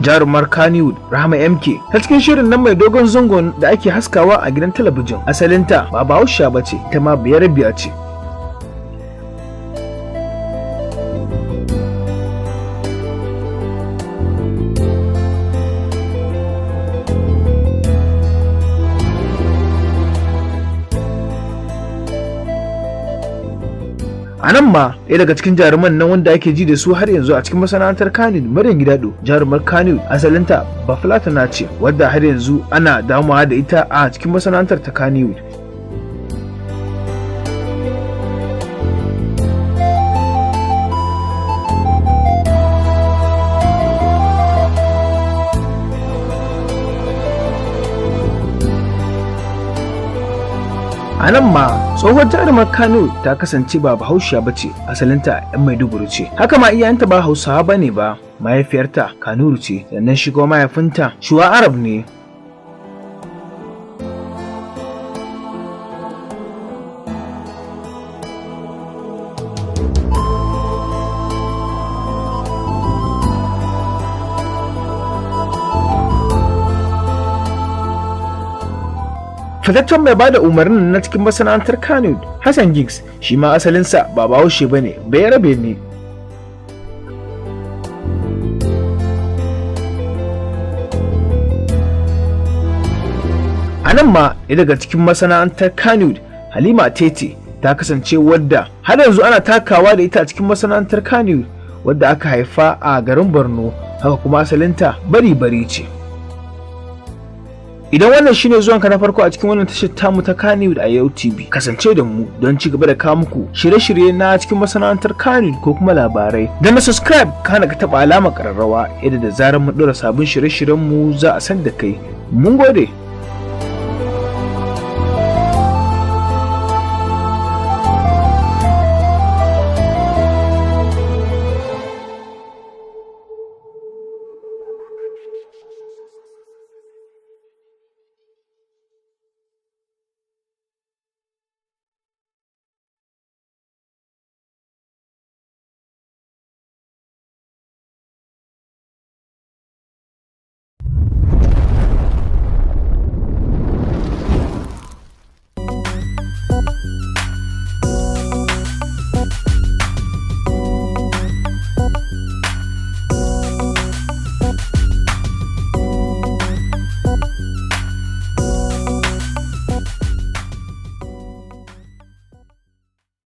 Jarumar Kannywood Rahama MK ta cikin shirin nan mai dogon zangon da ake haskawa a gidan talabijin, asalinta ba Bahaushiya ba ce, ita ma Bayarabiya ce. A nan ma ɗaya daga cikin jaruman nan wanda ake ji da su har yanzu a cikin masana'antar Kannywood, Maryam Gidado, jarumar Kannywood, asalinta Bafulatana ce wadda har yanzu ana damuwa da ita a cikin masana'antar ta Kannywood. A nan ma tsohuwar jarumar Kano ta kasance ba Bahaushiya ba ce, asalinta 'yan Maiduguri ce. Haka ma iyayenta ba Hausawa ba ne ba, mahaifiyarta Kanuru ce, sannan shi kuma mahaifinta Shuwa Arab ne. Fitaccen mai bada umarnin na cikin masana'antar Kano, Hassan Giggs, shi ma asalinsa ba Bahaushe ba ne, Bayarabe ne. A nan ma ɗaya daga cikin masana'antar Kano, Halima Tete, ta kasance wadda har yanzu ana takawa da ita a cikin masana'antar Kano, wadda aka haifa a garin Borno, haka kuma asalinta bari-bari ce. Idan wannan shine zuwanka na farko a cikin wannan tashar tamu ta Kannywood a Yau TV, kasance da mu don ci gaba da kawo muku shirye-shirye na cikin masana'antar Kannywood ko kuma labarai. Da na subscribe kana ka taɓa alamar ƙararrawa yadda da zarar mun ɗora sabbin shirye-shiryen mu za a san da kai. Mun gode.